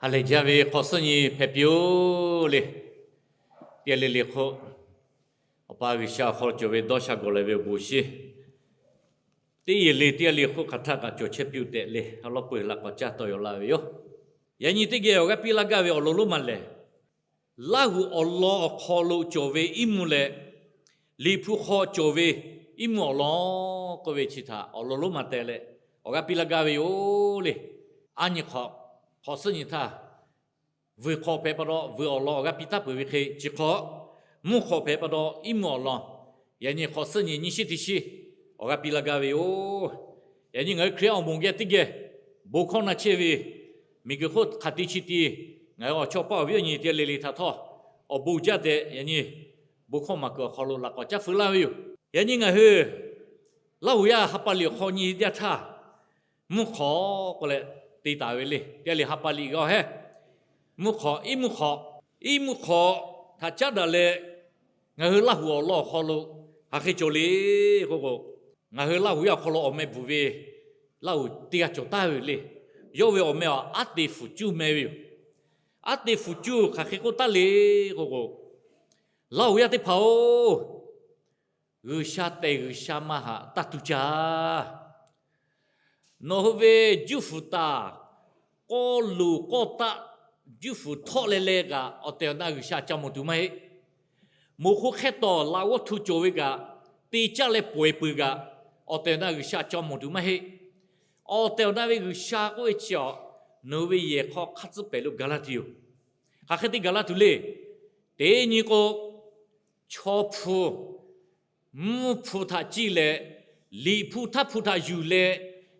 Ha lehˬ jaˇ ve hk'awꞈ suhˉ nyi hpehꞈ piˇ-oˬ le. Teˇ g'aˇ le le hk'oˆ, Awˬ pa G'uiˬsha awˬ hk'aw lo cawˬ ve dawˇ sha gawˬ leh ve awˬ bon shinˉ, teˇ yehˬ le teˇ g'aˇ le hk'oˆ hk'aˬ htaˆ kaꞈ cawˬ chehˇ piˇ-oˬ tehꞈ le, a lawˉ peuˬ laꞈ k'awꞈ caˇ tawˆ yaw laˇ ve yoˬ. Yaꞈ nyi teˇ geh awˬ g'aˇ piˇ laˇ gaˇ ve awˬ lawn lonˉ ma lehˬ, Laˇ huˍ awˬ lawn awˬ hk'aw lo cawˬ ve iˉ mvuhˇ leh, Liꞈ hpu hk'aw cawˬ ve iˉ mvuhˇ awˬ lawn k'oˆ ve chi htaꞈ awˬ lawn lonˉ ma teh leh awˬ g'aˇ piˇ laˇ gaˇ ve yoˬ le. A nyi hk'awꞈ, hk'awꞈ suhˉ nyi htaˇ, vuiˬ hk'awꞈ hpehꞈ pa taw vuiˬ awˬ lawn awˬ g'aˇ piˇ taˉ peuˬ ve hk'e, chi hk'awꞈ mvuhˇ hk'awꞈ hpehꞈ pa taw iˉ mvuhˇ awˬ lawn, yaꞈ nyi hk'awꞈ suhˉ nyi nyiˇ shiˉ teˇ shiˉ awˬ g'aˇ piˇ laˇ gaˇ ve yoˬ. Yaꞈ nyi ngaˬ hui Hkriꞈ awˬ moˍ geh teˇ geh bon hkawˇ na chehˇ ve, miˬguiˬ hk'oˆ hk'aˬ te chi ti, ngaˬ hui awˬ chawˇ paˆ awˬ viˉ awˬ nyi teˇ g'aˇ le le htaꞈ htawˇ, awˬ bon jaˇ tehꞈ yaꞈ nyi bon hkawˇ maˍ kuiˬ awˬ hk'aw lo laꞈ k'awꞈ caˉ feu laˇ ve yoˬ. Yaꞈ nyi ngaˬ hui Laˇ huˍ yaˇ ha pa liꞈ awˬ hk'aw nyi jaˇ htaˇ, mvuhˇ hk'awꞈ k'oˆ leh te taˍ ve le. Teˇ g'aˇ le ha pa liꞈ g'a hehˉ, mvuhˇ hk'awꞈ, iˉ mvuhˇ hk'awꞈ, iˉ mvuhˇ hk'awꞈ htaꞈ caˉ daꞈ leh, ngaˬ hui Laˇ huˍ awˬ lawn awˬ hk'aw lo hk'aˬ hk'e cawˬ le k'oˆ k'o, ngaˬ hui Laˇ huˍ yaˇ awˬ hk'aw lo awˬ meh bvuhꞈ ve Laˇ huˍ teˇ g'aˇ cawˬ taˍ ve le. Yawˇ ve awˬ meh a Aˉ te fuˍ cuˇ meh ve yoˬ. Aˉ te fuˍ cuˇ hk'aˬ hk'e k'oˆ taˍ le k'oˆ k'o, Laˇ huˍ yaˇ teˇ hpaˍ-oˬ, G'uiˬsha tehˬ G'uiˬsha maˇ haꞈ taˇ tu caˇ. Nawˬ hui ve juˇ fuˍ taˍ k'awˇ luˬ k'awˇ taˆ, juˇ fuˍ htawˆ leh leh kaꞈ awˬ tehˬ awˬ na G'uiˬsha ca mawˬ tuˬ maˇ heˆ. Moˍ hk'oˆ hkehˇ tawˍ laꞈ g'awˇ htu cawˬ ve kaꞈ, te caˇ leh pawehˬ peuˬ kaꞈ, awˬ tehˬ awˬ na G'uiˬsha ca mawˬ tuˬ maˇ heˆ. Awˬ tehˬ awˬ na ve G'uiˬsha k'oˆ ve chi a, nawˬ hui ve yehˬ hk'aw hk'aˇ tcuhˉ pehˍ lo gaˬ la tuˬ yoˬ. Hk'aˬ hk'e te gaˬ la tuˬ le. Teˇ nyi k'o, chaw hpu mvuhˇ hpu htaꞈ ciˇ leh, Liꞈ hpu htaˇ hpu htaꞈ yuˬ leh,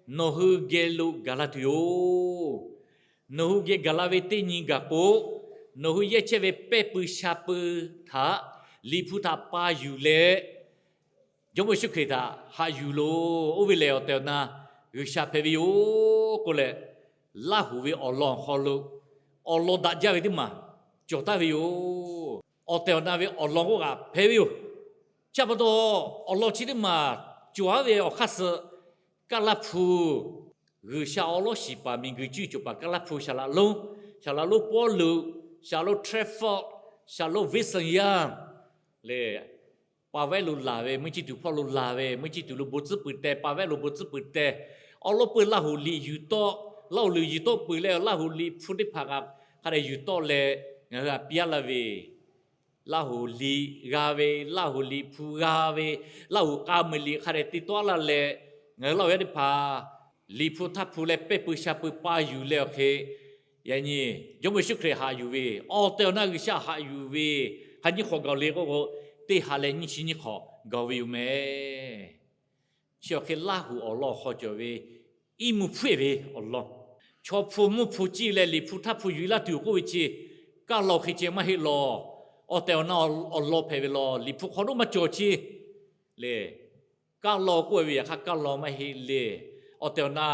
nawˬ hui geh lo gaˬ la tuˬ yoˬ. Nawˬ hui geh gaˬ la ve teˇ nyi gaˬ k'o, nawˬ hui yehˇ chehˇ ve pehˇ pui sha pui htaꞈ Liꞈ hpu htaꞈ pa yuˬ leh, Jawˇmawˇ Yeˍsuˆ Hkriꞈ htaꞈ haꞈ yuˬ loˬ. Oˇ ve lehˬ awˬ tehˬ awˬ na G'uiˬsha hpehꞈ ve yoˬ k'oˆ leh, Laˇ huˍ ve awˬ lawn awˬ hk'aw lo awˬ lawn daꞈ jaˇ ve teˇ maˬ cawˬ taˍ ve yoˬ. Awˬ tehˬ awˬ na ve awˬ lawn k'oˆ kaꞈ hpehꞈ ve yoˬ. Chi pa taw, awˬ lawn chi teˇ maˬ cawˬ aˉ ve awˬ hk'aˇ suh, Kaˇ laˇ hpu, G'uiˬsha awˉ lawˉ shiˍ paˍ miˬguiˬ cuˇ yiˍ cawˬ paˍ Kaˇ laˇ hpu Shaˍ laꞈ lonˉ, Shaˍ laꞈ lonˉ Pawˇluꞈ, Shaˍ laꞈ lonˉ Trafford, Shaˍ laꞈ lonˉ Vincent Young lehˬ, pa vehˉ lo laˬ ve, meuˇ ciˇ tuˬ hpawˇ lo laˬ ve, meuˇ ciˇ tuˬ lo bon tcuhˉ peuˬ teh, pa vehˉ lo bon tcuhˉ peuˬ teh, awˉ lawˉ peuˬ Laˇ huˍ liꞈ yuˬ tawˆ, Laˇ huˍ liꞈ yuˬ tawˆ peuˬ leh Laˇ huˍ liꞈ hpu teˇ hpaˍ kaꞈ hk'a dehꞈ yuˬ tawˆ leh, ngaˬ hui htaꞈ piˇ laˇ ve Laˇ huˍ liꞈ g'a ve, Laˇ huˍ liꞈ hpu g'a ve, Laˇ huˍ k'a meuˍ liꞈ hk'a dehꞈ te tawˆ laˇ leh, ngaˬ hui Laˇ huˍ yaˇ teˇ hpaˍ liꞈ hpu htaˇ hpu leh pehˇ pui sha pui pa yuˬ leh awˬ hk'e, yaꞈ nyi Jawˇmawˇ Yeˍsuˆ Hkriꞈ haꞈ yuˬ ve, awˬ tehˬ awˬ na G'uiˬsha haꞈ yuˬ ve, hk'a nyiˇ hk'awꞈ gaˬ le k'oˆ k'o, teˇ ha leh nyiˇ chi nyiˇ hk'awꞈ gaˬ ve yoˬ meh. Chi awˬ hk'e Laˇ huˍ awˬ lawn awˬ hk'aw cawˬ ve iˉ mvuhˇ hpfuhˆ ve awˬ lawn, chaw hpu mvuhˇ hpu ciˇ leh Liꞈ hpu htaˇ hpu yuˬ laˇ tuˬ k'oˆ ve chi, kaˇ law hk'e ceh maˇ heˆ law. Awˬ tehˬ awˬ na awˬ lawn hpehꞈ ve law, Liꞈ hpu hk'aw lo maˇ cawˬ chi le. Kaˇ law k'oˆ ve yaꞈ hk'aˇ kaˇ law maˇ heˆ le. Awˬ tehˬ awˬ na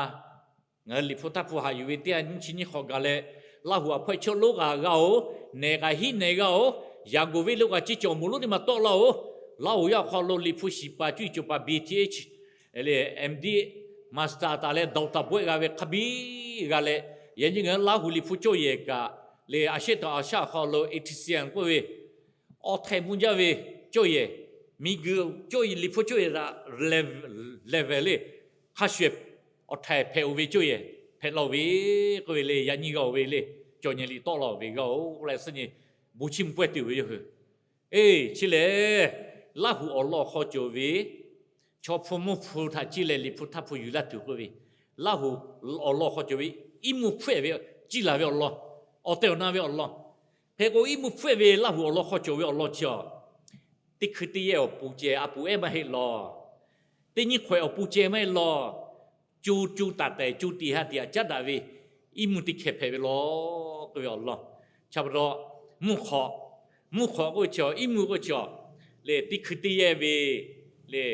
ngaˬ hui Liꞈ hpu htaˇ hpu haꞈ yuˬ ve teˇ ha nyiˇ chi nyiˇ hk'awꞈ gaˬ leh, Laˇ huˍ a hpawehˇ chaw lonˉ kaꞈ g'a-oˬ, nehˬ kaꞈ hiˉ nehˬ g'a-oˬ, yaꞈ g'oˍ venˇ lo kaꞈ ciˇ cawˬ moˍ lonˉ teˇ maˬ tawˆ laˇ-oˬ. Laˇ huˍ yaˇ awˬ hk'aw lo Liꞈ hpu shiˍ paˍ cuˇ yiˍ cawˬ paˍ B Th, M Div, Master taˍ leh Doctor bawehˆ g'a ve hk'a biˇ g'a leh, yaꞈ nyi ngaˬ hui Laˇ huˍ Liꞈ hpu cawˇ yehˬ kaꞈ le, a shehˉ taꞈ a shaˉ awˬ hk'aw lo A T C M k'oˆ ve awˬ htaiˍ mvuh jaˇ ve cawˇ yehˬ, miˬguiˬ cawˇ yehˬ Liꞈ hpu cawˇ yehˬ htaꞈ level le, hk'a shuˍ awˬ htaiˍ hpehꞈ-oˬ ve cawˇ yehˬ hpehꞈ la-oˬ ve k'oˆ ve le, yaꞈ nyi g'a-oˬ ve le, cawˬ nyi liꞈ tawˆ la-oˬ ve g'a-oˬ leh suhˉ nyi bon chiˇ mvuh pawehˇ tuˬ ve yoˬ hui. Eˬ, chi lehˬ Laˇ huˍ awˬ lawn awˬ hk'aw cawˬ ve chaw hpu mvuhˇ hpu htaꞈ ciˇ leh Liꞈ hpu htaˇ hpu yuˬ laˇ tuˬ k'oˆ ve, Laˇ huˍ awˬ lawn awˬ hk'aw cawˬ ve iˉ mvuhˇ hpfuhˆ ve, ciˇ laˬ ve awˬ lawn, awˬ tehˬ awˬ na ve awˬ lawn, hk'e k'o iˉ mvuhˇ hpfuhˆ ve Laˇ huˍ awˬ lawn hk'aw cawˬ ve awˬ lawn chi a, teˇ hkui teˇ yehˇ awˬ pon ceh a pon ehˉ maˇ heˆ law. Teˇ nyiˇ hk'awehꞈ awˬ pon ceh maˇ heˆ law. Co co taiˍ taiˍ co tiꞈ ha tiꞈ htaꞈ caˉ daꞈ ve iˉ mvuhˇ teˇ hkeh hpehꞈ ve law k'oˆ ve awˬ lawn. Chi pa taw mvuhˇ hk'awꞈ, mvuhˇ hk'awꞈ k'oˆ ve chi a, iˉ mvuhˇ k'oˆ ve chi a, lehˬ teˇ hkui teˇ yehˇ ve le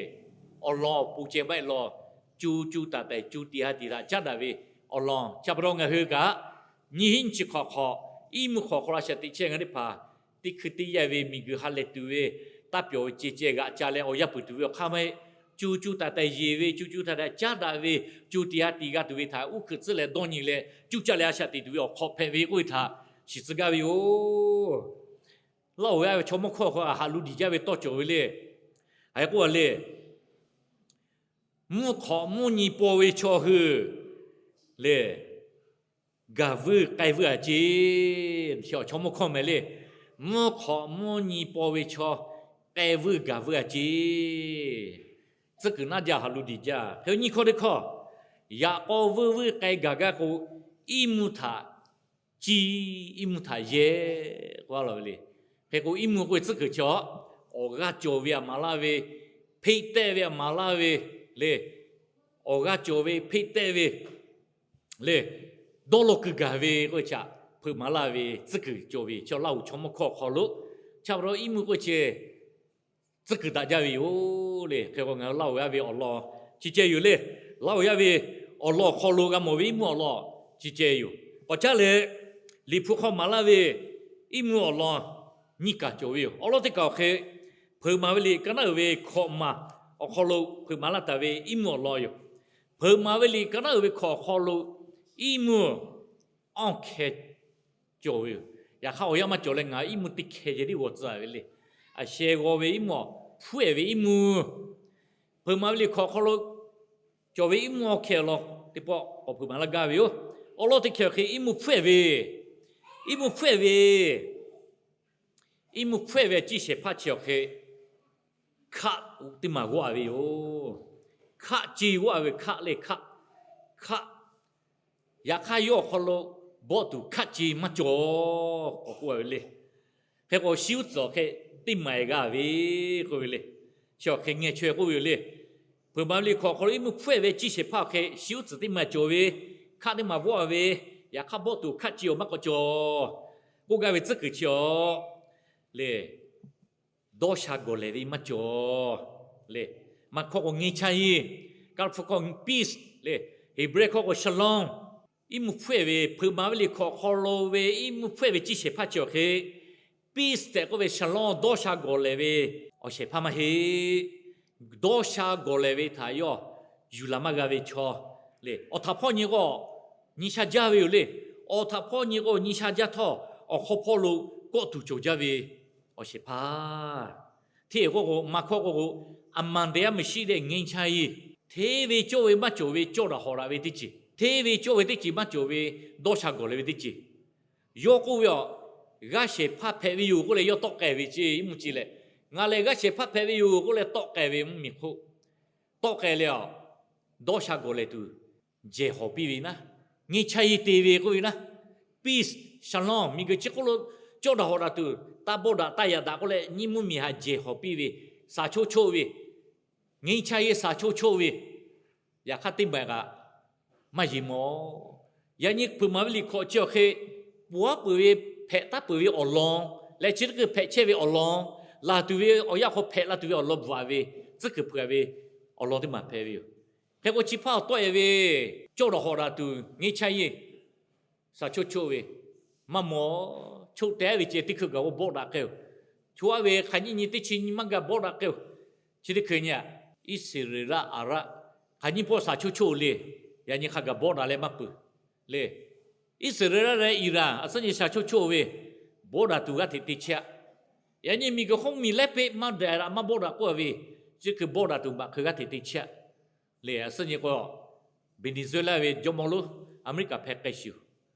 awˬ lawn awˬ pon ceh maˇ heˆ law. Co co taiˍ taiˍ co tiꞈ ha tiꞈ htaꞈ caˉ daꞈ ve awˬ lawn. Chi pa taw ngaˬ hui kaꞈ nyiˇ hinˉ nyiˇ chi hk'awꞈ hk'awꞈ iˉ mvuhˇ hk'awꞈ hk'aw lo a shaꞈ teꞈ chehˇ ngaˬ teˇ hpaˍ teˇ hkui teˇ yehˇ ve miˬguiˬ ha lehˬ tuˬ ve, taˇ pyawˬ ve ceh ceh g'aꞈ ca leh awˬ yanˇ peuˬ tuˬ ve awˬ hk'aˇ maˇ heˆ. co co taiˍ taiˍ yeˬ ve, co co taiˍ taiˍ caˉ daꞈ ve, co tiꞈ ha tiꞈ g'a tuˬ ve htaꞈ uˉ hkuiꞈ tcuhˉ leh dawˇ nyi leh, cuˇ caˇ leh a shaꞈ teꞈ tuˬ ve awˬ hk'awꞈ hpehꞈ ve k'oˆ ve htaꞈ shiˍ tcuh gaˇ ve yoˬ. Laˇ oˍ yaˇ ve chaw mawˇ hkawˇ hk'aw haꞈ lu diˬ jaˇ ve tawˇ cawˬ ve le. Hk'e k'oˆ a le, mvuhˇ hk'awꞈ mvuhˇ nyi paw ve chaw hui le, gaˬ vuiˇ k'ai vuiˇ a ceˇ. Chaw mawˇ hkawˇ mehˍ le, mvuhˇ hk'awꞈ mvuhˇ nyi paw ve chaw k'ai vuiˇ gaˬ vuiˇ a ceˇ. Tcuhˉ kuiˬ naˉ jaˇ haꞈ lu diˬ jaˇ. Hk'e nyiˇ hkawˇ teˇ hkawˇ, yaꞈ k'aw vuiˇ vuiˇ k'ai gaˬ gaˇ k'o, iˉ mvuhˇ htaꞈ ciˇ, iˉ mvuhˇ htaꞈ yehˇ k'oˆ a laˬ ve le. Hk'e k'o iˉ mvuhˇ k'oˆ ve tcuhˉ kuiˬ chi a, awˬ g'aˇ cawˬ ve a maˍ laˇ ve, hpeˆ tehˆ ve a maˍ laˇ ve le, awˬ g'aˇ cawˬ ve hpeˆ tehˆ ve le, dawˇ law kuiˬ gaˬ ve k'oˆ ve chi, hpeuꞈ maˍ laˇ ve tcuhˉ kuiˬ cawˬ ve chi Laˇ oˍ chaw mawˇ hkawˇ awˬ hk'aw lo, cha pa taw iˉ mvuhˇ k'oˆ ve chi tcuhˉ kuiˬ daꞈ jaˇ ve yoˬ le. Hk'e k'o ngaˬ hui Laˇ oˍ yaˇ ve awˬ lawn chi ceh yoˬ le. Laˇ oˍ yaˇ ve awˬ lawn awˬ hk'aw lo g'a mawˬ ve iˉ mvuhˇ awˬ lawn chi ceh yoˬ. K'awꞈ caˉ leh, Liꞈ hpu hk'aw maˍ laˇ ve iˉ mvuhˇ awˬ lawn nyiˇ kaˬ cawˬ ve yoˬ. Awˬ lawn teˇ kaˬ awˬ hk'e, Hpeuꞈ maˍ ve liꞈ ka naˉ uiˍ ve hkawꞈ maˬ awˬ hk'aw lo hpeuꞈ maˍ laˇ taˍ ve iˉ mvuhˇ awˬ lawn yoˬ. Hpeuꞈ maˍ ve liꞈ ka naˉ uiˍ ve hkawꞈ awˬ hk'aw lo iˉ mvuhˇ awˇ hkeh cawˬ ve yoˬ. Yaꞈ hk'aˇ awˬ yanˇ maˇ cawˬ leh ngaˬ iˉ mvuhˇ teˇ hkeh ceh tiˉ g'aw tcuh ve le. A sheh g'aw ve iˉ mvuhˇ, hpfuhˆ ehˍ ve iˉ mvuhˇ, hpeuꞈ maˍ ve liꞈ hkawꞈ awˬ hk'aw lo cawˬ ve iˉ mvuhˇ awˇ hkeh awˬ lawn teˇ pawˆ k'awꞈ hpeuꞈ maˍ laˇ gaˇ ve yoˬ. Awˬ lawn teˇ hkeh awˬ hk'e iˉ mvuhˇ hpfuhˆ ehˍ ve, iˉ mvuhˇ hpfuhˆ ehˍ ve iˉ mvuhˇ hpfuhˆ ehˍ ve ciˇ shehˍ hpaˇ chi awˬ hk'e hkaˆ teˇ maˬ g'awˆ a ve yoˬ. Hkaˆ ce g'awˆ a ve hkaˆ le hkaˆ, hkaˆ. Yaꞈ hk'aˇ yawˇ awˬ hk'aw lo bawˆ tuˬ hkaˆ ce maˇ cawˬ k'awꞈ k'oˆ a ve le. Hk'e k'o shi uˉ tcuhˍ awˬ hk'e teˇ maˬ g'a ve k'oˆ ve le. Chi awˬ hk'e ngeh chaweh k'oˆ ve yoˬ le. Hpeuꞈ maˍ ve liꞈ hkawꞈ awˬ hk'aw lo iˉ mvuhˇ hpfuhˆ ehˍ ve ciˇ shehˍ hpaˇ awˬ hk'e shi uˉ tcuhˍ teˇ maˬ cawˬ ve, hkaˆ teˇ maˬ g'awˆ a ve, yaꞈ hk'aˇ bawˆ tuˬ hkaˆ ce awˬ maˇ k'awꞈ cawˬ k'oˆ gaˇ ve tcuhˉ kuiˬ chi awˬ le dawˇ sha gawˬ lehˬ ve maˇ cawˬ le. Maˇ hkawˇ k'o ငြိမ်းချမ်းရေး, Kaˇ hpu hkawˇ peace le, Heˍbrehˇ hkawˇ k'o shalom. Iˉ mvuhˇ hpfuhˆ ehˍ ve hpeuꞈ maˍ ve liꞈ hkawꞈ awˬ hk'aw lo ve iˉ mvuhˇ hpfuhˆ ehˍ ve ciˇ shehˍ hpaˇ chi awˬ hk'e peace tehꞈ k'oˆ ve shalom dawˇ sha gawˬ lehˬ ve awˬ shehˍ hpaˇ maˇ heˆ. Dawˇ sha gawˬ lehˬ ve htaꞈ yawˇ yuˬ laˬ maˇ g'a ve chaw le. Awˬ htaꞈ hpawˇ nyi k'o nyi sha jaˇ ve yoˬ le. Awˬ htaꞈ hpawˇ nyi k'o nyi sha jaˇ htawˇ, awˬ hk'aw hpawˇ lo kawˆ tuˬ cawˬ jaˇ ve awˬ shehˍ hpaˇ. Hteˇ k'oˆ k'o, maˇ hkawˇ k'oˆ k'o, အမှန်တရားမရှိတဲ့ ငြိမ်းချမ်းရေး, hteˇ ve cawˇ ve maˇ cawˬ ve cawˇ daꞈ hawꞈ daꞈ ve teˇ ceuˬ, hteˇ ve cawˇ ve teˇ ceuˬ maˇ cawˬ ve dawˇ sha gawˬ lehˬ ve teˇ ceuˬ. Yawˇ k'oˆ ve a, g'aˇ shehˍ hpaˇ hpehꞈ ve yoˬ k'oˆ leh yawˇ tawˆ k'ai ve ceˇ, iˉ mvuhˇ ceˇ leh, ngaˬ lehˬ g'aˇ shehˍ hpaˇ hpehꞈ ve yoˬ k'oˆ leh tawˆ k'ai ve mvuhˇmiˬ hk'oˆ, tawˆ k'ai leh a, dawˇ sha gawˬ lehˬ tuˬ jehˬ hawˍ piˇ ve naˉ, ငြိမ်းချမ်းရေး te ve k'oˆ ve naˉ, peace, shalom, miˬguiˬ chi hk'oˆ lo cawˇ daꞈ hawꞈ daꞈ tuˬ, taˇ bawˆ daꞈ taˇ yaꞈ daꞈ k'oˆ leh nyiˇ mvuhˇmiˬ htaꞈ jehˬ hawˍ piˇ ve, စာချုပ်ချုပ် ve, ငြိမ်းချမ်းရေး စာချုပ်ချုပ် ve, yaꞈ hk'aˇ teˇ maˬ kaꞈ maˇ yeˬ mawˬ. Yaꞈ nyi hpeuꞈ maˍ ve liꞈ hkawꞈ chi awˬ hk'e, poˬ aˉ peuˬ ve hpehꞈ taˉ peuˬ ve awˬ lawn leh chi teˇ hkui hpehꞈ chehˇ ve awˬ lawn, laˬ tuˬ ve awˬ yanˇ hk'aw hpehꞈ la tuˬ ve awˬ lawn bvuhꞈ a ve, tcuhˉ kuiˬ hpeuꞈ a ve awˬ lawn teˇ maˬ hpehꞈ ve yoˬ. Hk'e k'o chi hpaˇ awˬ tawˆ e ve, cawˇ daꞈ hawꞈ daꞈ tuˬ ငြိမ်းချမ်းရေး စာချုပ်ချုပ် ve, maˇ mawˬ. Choˆ teh ve ceh teˇ hkui gaˬ k'o bawˆ daꞈ k'ai-oˬ. Choˆ a ve hk'aˬ nyiˇ nyi teˇ chi nyi maˇ gaˬ bawˆ daꞈ k'ai-oˬ. Chi teˇ hkui nyi a, Iˉsaˍreˍlaˆ Aˍraˆ, hk'aˬ nyiˇ pawˆ စာချုပ်ချုပ် le, yaꞈ nyi hk'a gaˬ bawˆ daꞈ leh maˇ peuˬ le. Iˉsaˍreˍlaˆ leh Iˍraˍnˍ a suhˉ nyi စာချုပ်ချုပ် ve, bawˆ daꞈ tuˬ g'aˇ hteꞈ te chehˇ a. Yaꞈ nyi miˬguiˬ hk'oˆ miˬ lehˉ peˆ maˇ daꞈ daꞈ maˇ bawˆ daꞈ k'oˆ a ve, chi hkui bawˆ daꞈ tuˬ maꞈ hk'e g'aˇ hteꞈ te chehˇ a. Le a suhˉ nyi k'o, Venezuela ve jawˇmawˇ lonˉ Aˍmeˍriˆkaˍ hpehꞈ k'ai shuˍ,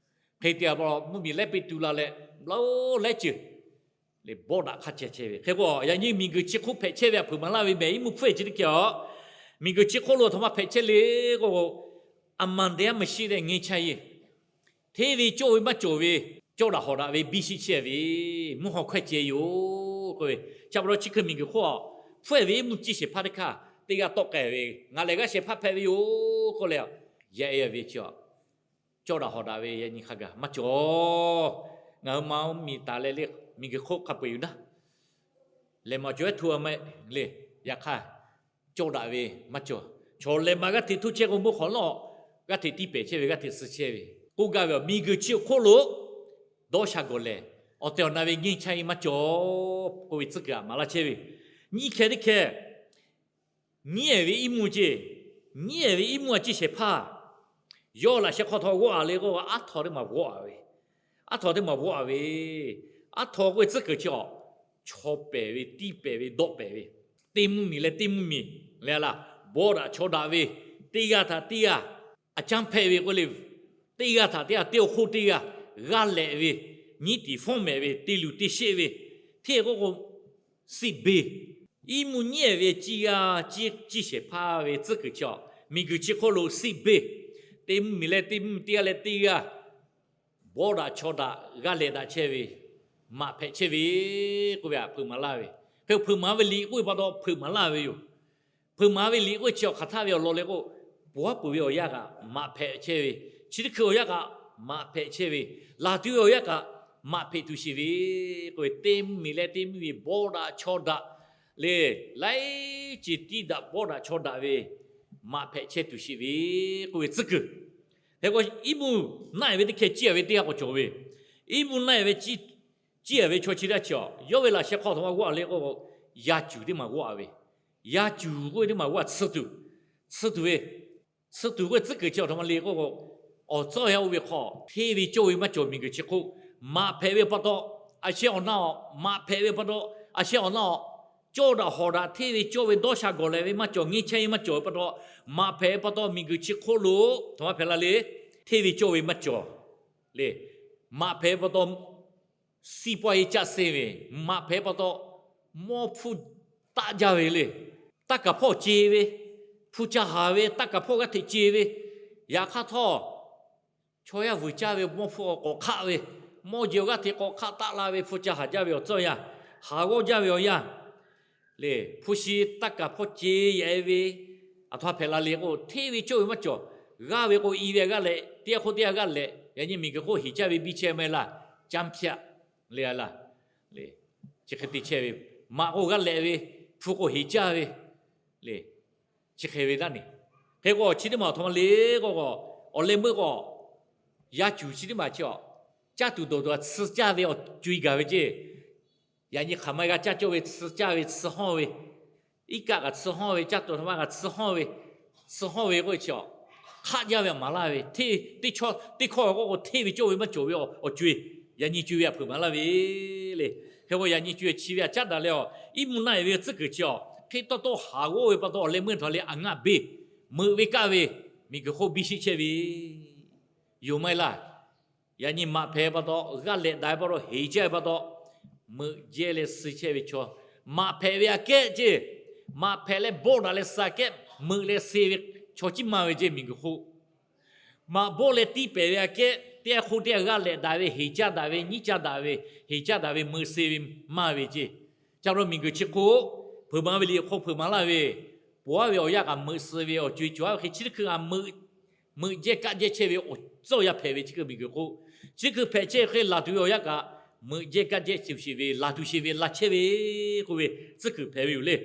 hk'e te a pa mvuhˇmiˬ lehˉ peˆ tu la leh, lawˇ lehˉ ceuˬ le bawˆ daꞈ hk'a ceh chehˇ ve. Hk'e k'o yaꞈ nyi miˬguiˬ chi hk'oˆ hpehꞈ chehˇ ve a hpeuꞈ maˍ laˇ ve mehˍ, iˉ mvuhˇ hpfuhˆ ehˍ chi teˇ hkeh a, miˬguiˬ chi hk'oˆ lo a htoꞈ ma hpehꞈ chehˇ le k'o, အမှန်တရားမရှိတဲ့ ငြိမ်းချမ်းရေး, hteˇ ve cawˇ ve maˇ cawˬ ve cawˇ daꞈ hawꞈ daꞈ ve biˇ shiˆ chehˇ ve, mvuhˇ haw hkawehˇ ceh yoˬ k'oˆ ve. Chi pa taw chi hkui miˬguiˬ hk'oˆ a, hpfuhˆ ehˍ ve iˉ mvuhˇ ciˇ shehˍ hpaˇ teˇ hkaˇ teˇ g'aˇ tawˆ k'ai ve, ngaˬ lehˬ g'aˇ shehˍ hpaˇ hpehꞈ ve yoˬ k'oˆ leh, yaꞈ e ve chi a, cawˇ daꞈ hawꞈ daꞈ ve yaꞈ nyi hk'a gaˬ maˇ cawˬ. Ngaˬ hui ma miˬ taˍ leh le, miˬguiˬ hk'oˆ hk'a peu-eˬ yoˬ naˉ, lehˬ maꞈ cawˬ ehˉ htoˇ a maˇ le. Yaꞈ hk'aˇ, cawˇ daꞈ ve maˇ cawˬ. Chaw lehˬ maꞈ g'aˇ hteꞈ htoˇ chehˇ k'o, mvuhˇ hk'awꞈ lawˇ g'aˇ hteꞈ tiˇ pehˍ chehˇ ve, g'aˇ hteꞈ suh chehˇ ve k'oˆ gaˇ ve, miˬguiˬ chi awˬ hk'oˆ lo dawˇ sha gawˬ lehˬ, awˬ tehˬ awˬ na ve ငြိမ်းချမ်းရေး maˇ cawˬ k'oˆ ve tcuhˉ kuiˬ a maˍ laˇ chehˇ ve. Nyiˇ hkeh teˇ hkeh Nyiˉ-ehˍ ve iˉ mvuhˇ ceˇ, nyiˉ-ehˍ ve iˉ mvuhˇ a ciˇ shehˍ hpaˇ, yawˇ laꞈ sheh hk'aw htawˇ g'awˇ-a le k'o, aˉ htaw teˇ maˬ g'awˇ-a ve, aˉ htaw teˇ maˬ g'awˇ-a ve, aˉ htaw k'oˆ ve tcuhˉ kuiˬ chi awˬ, chaw pehˍ ve, tiˇ pehˍ ve, dawˆ pehˍ ve, teˇ mvuhˇ miˬ leh teˇ mvuhˇ miˬ leh a laˇ, bawˇ daꞈ chaw daꞈ ve, teˇ g'aˇ htaꞈ teˇ g'aˇ a caˉ hpehꞈ ve k'oˆ le, teˇ g'aˇ htaꞈ teˇ g'aˇ, teˇ awˬ hk'oˆ teˇ g'aˇ g'aˇ lehꞈ ve, nyiˉ tiˍ fawˉ mehˍ ve, te luˬ te sheˆ ve, hteˇ k'oˆ k'o, siˆ beˇ. Iˉ mvuhˇ nyiˉ-ehˍ ve ciˇ g'aˇ ciˇ shehˍ hpaˇ ve tcuhˉ kuiˬ chi awˬ, miˬ guiˬ chi hk'oˆ lo siˆ beˇ, teˇ mvuhˇ miˬ leh teˇ mvuhˇ miˬ, teˇ g'aˇ leh teˇ g'aˇ bawˇ daꞈ chaw daꞈ, g'aˇ lehꞈ daꞈ chehˇ ve, maꞈ hpehꞈ chehˇ ve k'oˆ ve htaꞈ hpeuꞈ maˍ laˇ ve. Hk'e hpeuꞈ maˍ ve liꞈ k'oˆ ve pa taw hpeuꞈ maˍ laˇ ve yoˬ. Hpeuꞈ maˍ ve liꞈ k'oˆ ve chi awˬ hk'aˬ htaˇ ve awˬ lawn leh k'o, ponˬ haˉ peuˬ ve awˬ yanˇ kaꞈ maꞈ hpehꞈ chehˇ ve, chi teˇ hkui awˬ yanˇ kaꞈ maꞈ hpehꞈ chehˇ ve, laˬ tuˬ ve awˬ yanˇ kaꞈ maꞈ hpehꞈ tuˬ sheˍ ve k'oˆ ve, teˇ mvuhˇ miˬ leh teˇ mvuhˇ miˬ bawˇ daꞈ chaw daꞈ le, laiˉ ceuˬ tiˇ daꞈ bawˇ daꞈ chaw daꞈ ve, maꞈ hpehꞈ chehˇ tuˬ sheˍ ve k'oˆ ve tcuhˉ kuiˬ. Hk'e k'o, iˉ mvuhˇ naˆ-ehˍ ve teˇ hkeh ciˇ-a ve teˇ g'aˇ k'awꞈ cawˬ ve, iˉ mvuhˇ naˆ-ehˍ ve ciˇ-a ve chaw chi teˇ g'aˇ chi awˬ, yawˇ ve laꞈ sheh hk'aw htawˇ maˇ g'awˇ-a le k'oˆ k'o, yaˇ cuˬ teˇ maˬ g'awˇ-a ve, yaˇ cuˬ k'oˆ ve teˇ maˬ g'awˇ-a tsuhˇ tuˬ, tsuhˇ tuˬ ve, tsuhˇ tuˬ k'oˆ ve tcuhˉ kuiˬ chi awˬ htawˇ maˇ le k'oˆ k'o, awˬ tcuhˉ awˬ yanˇ oˇ ve hk'aw hteˇ ve cawˇ ve maˇ cawˬ miˬ guiˬ chi hk'oˆ, maꞈ hpehꞈ ve pa taw, a sheh awˬ na awˬ maꞈ hpehꞈ ve pa taw, a sheh awˬ na awˬ cawˇ daꞈ hawˍ daꞈ hteˇ ve cawˇ ve dawˇ sha gawˬ leh ve maˇ cawˬ, nyiˇ chehˇ ve maˇ cawˬ ve pa taw, maꞈ hpehꞈ ve pa taw miˬ guiˬ chi hk'oˆ lo htawˇ maˇ hpehꞈ la le, hteˇ ve cawˇ ve maˇ cawˬ le. Maꞈ hpehꞈ ve pa taw စီးပွားရေး ကျဆင်း ve, maꞈ hpehꞈ pa taw mawˇ hpfuhˇ taˆ jaˇ ve le. Taˇ kaˍ hpawˇ ce ve, hpu ca haˍ ve, taˇ kaˍ hpawˇ g'aˇ hteꞈ ce ve, yaꞈ hk'aˇ htawˇ chaw yaˇ vuiˬ caˇ ve mawˇ hpfuhˇ k'awꞈ hk'aˆ ve, mawˇ jeˬ awˬ g'aˇ hteꞈ k'awꞈ hk'aˆ taˆ la ve, hpu ca haˍ jaˇ ve awˬ tcuhˇ awˬ yanˇ, haˍ g'awˇ jaˇ ve awˬ yanˇ le, hpu shi taˇ kaˍ hpawˇ ce yaꞈ e ve, aˬ htoꞈ ma hpehꞈ la le k'o, hteˇ ve cawˇ ve maˇ cawˬ. G'aˇ ve k'o, i ve g'aˇ lehꞈ, teˇ g'aˇ hk'oˆ teˇ g'aˇ g'aˇ lehꞈ, yaꞈ nyi miˬ guiˬ hk'oˆ heˍ caˇ ve biˇ chehˇ maˇ heˆ laˇ, ကျားဖြန့် le a laˇ, chi hk'e te chehˇ ve, maꞈ k'o g'aˇ lehꞈ ve, hpu k'o heˍ caˇ ve le, chi hk'e ve daˇ neˬ. Hk'e k'o, chi teˇ maˬ aˬ htoꞈ ma le k'o, awˬ leh meuˇ k'o, yaˇ cuˬ chi teˇ maˬ chi awˬ, caˇ tuˬ dawˬ tuˬ a tsuh caˇ ve awˬ co e gaˬ ve ceˇ. Yaꞈ nyi hk'aˬ ma g'a caˇ cawˇ ve tsuh caˇ ve tsuh hawˇ ve, iˉ kaˆ kaꞈ tsuh hawˇ ve, caˇ tuˬ aˬ htoꞈ ma kaꞈ tsuh hawˇ ve, tsuh hawˇ ve k'oˆ ve chi awˬ, hk'aˆ jaˇ ve aˬ maˍ laˇ ve, hteˇ teˇ hkawˇ k'oˆ k'o hteˇ ve cawˇ ve maˇ cawˬ ve awˬ co e, yaꞈ nyi co e ve aˬ hpeuꞈ maˍ laˇ ve le. Hk'e k'o, yaꞈ nyi co e chi ve aˬ caˉ daꞈ leh awˬ, iˉ mvuhˇ naˆ-ehˍ ve tcuhˉ kuiˬ chi awˬ hk'e tawˇ tawˇ haˍ g'awˇ ve pa taw awˬ leh meuˇ htaꞈ le aˬ ngaˆ beˇ, meuꞈ ve kaˆ ve, miˬ guiˬ hk'oˆ biˇ sheˆ chehˇ ve yoˬ maˇ heˆ laˇ. Yaꞈ nyi maꞈ hpehꞈ ve pa taw, g'aˇ lehꞈ daꞈ ve pa taw, heˍ caˇ ve pa taw, meuꞈ jehˇ leh suh chehˇ ve chaw, maꞈ hpehꞈ ve aꞈ kehˉ ceˇ, maꞈ hpehꞈ leh bawˆ daꞈ leh suh aꞈ kehˉ meuꞈ leh suh ve chaw ciˉ maˇ ve ceˇ miˬ guiˬ hk'oˆ. Maꞈ bawˆ leh tiˇ pehˍ ve aꞈ kehˉ, teˇ g'aˇ hk'oˆ teˇ g'aˇ g'aˇ lehꞈ daꞈ ve, heˍ caˇ daꞈ ve, nyiˉ caˇ daꞈ ve, heˍ caˇ daꞈ ve meuꞈ suh ve maˇ ve ceˇ. Ca lo miˬ guiˬ chi hk'oˆ, hpeuꞈ maˍ ve liꞈ hk'oˆ hpeuꞈ maˍ laˇ ve, ponˬ haˉ ve awˬ yanˇ kaꞈ meuꞈ suh ve awˬ co e cawˬ haˉ ve hk'e chi teˇ hkui kaꞈ meuꞈ meuꞈ jehˇ kaˆ jehˇ chehˇ ve awˬ tcuhˉ awˬ yanˇ hpehꞈ ve chi hkui miˬ guiˬ hk'oˆ, chi hkui hpehꞈ chehˇ hk'e laˬ tuˬ ve awˬ yanˇ kaꞈ, meuꞈ jehˇ kaˆ jehˇ tuˬ sheˍ ve, laˬ tuˬ sheˍ ve, laˬ chehˇ ve k'oˆ ve tcuhˉ kuiˬ hpehꞈ ve yoˬ le.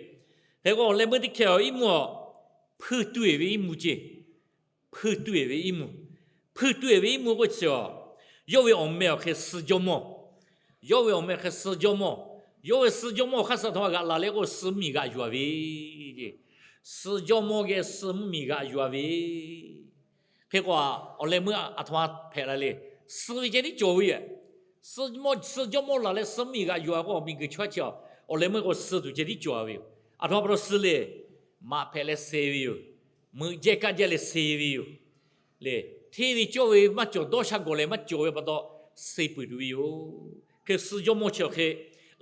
Hk'e k'o, awˬ leh meuˇ teˇ hkeh awˬ iˉ mvuhˇ awˬ, hpuiˇ tuˇ-eˬ ve iˉ mvuhˇ ceˇ. Hpuiˇ tuˇ-eˬ ve iˉ mvuhˇ, hpuiˇ tuˇ-eˬ ve iˉ mvuhˇ k'oˆ chi awˬ, yawˇ ve awˬ meh awˬ hk'e suh jawˇ mawˇ, yawˇ ve awˬ meh awˬ hk'e suh jawˇ mawˇ, yawˇ ve suh jawˇ mawˇ awˬ hk'aˇ suh aˬ htoꞈ ma g'aꞈ laˬ le k'o, suh mvuhˇ miˬ g'aꞈ yuˬ-a ve, suh jawˇ mawˇ geh suh mvuhˇ miˬ g'aꞈ yuˬ-a ve. Hk'e k'o, awˬ leh meuˇ aˬ htoꞈ ma hpehꞈ la le, suh ve ceh tiˉ cawˬ ve yoˬ. Suh jawˇ mawˇ laˬ leh suh mvuhˇ miˬ g'aꞈ yuˬ-a k'o, miˬ guiˬ chaw chi awˬ leh meuˇ k'o suh tuˬ ceh tiˉ cawˬ-a ve yoˬ. Aˬ htoꞈ ma pa taw suh le, maꞈ hpehꞈ leh suh ve yoˬ. Meuꞈ jehˇ kaˆ jehˇ leh suh ve yoˬ. Le, hteˇ ve cawˇ ve maˇ cawˬ, dawˇ sha gawˬ leh maˇ cawˬ ve pa taw, suh puiˍ tuˬ ve yoˬ. Hk'e suh jawˇ mawˇ chi awˬ hk'e,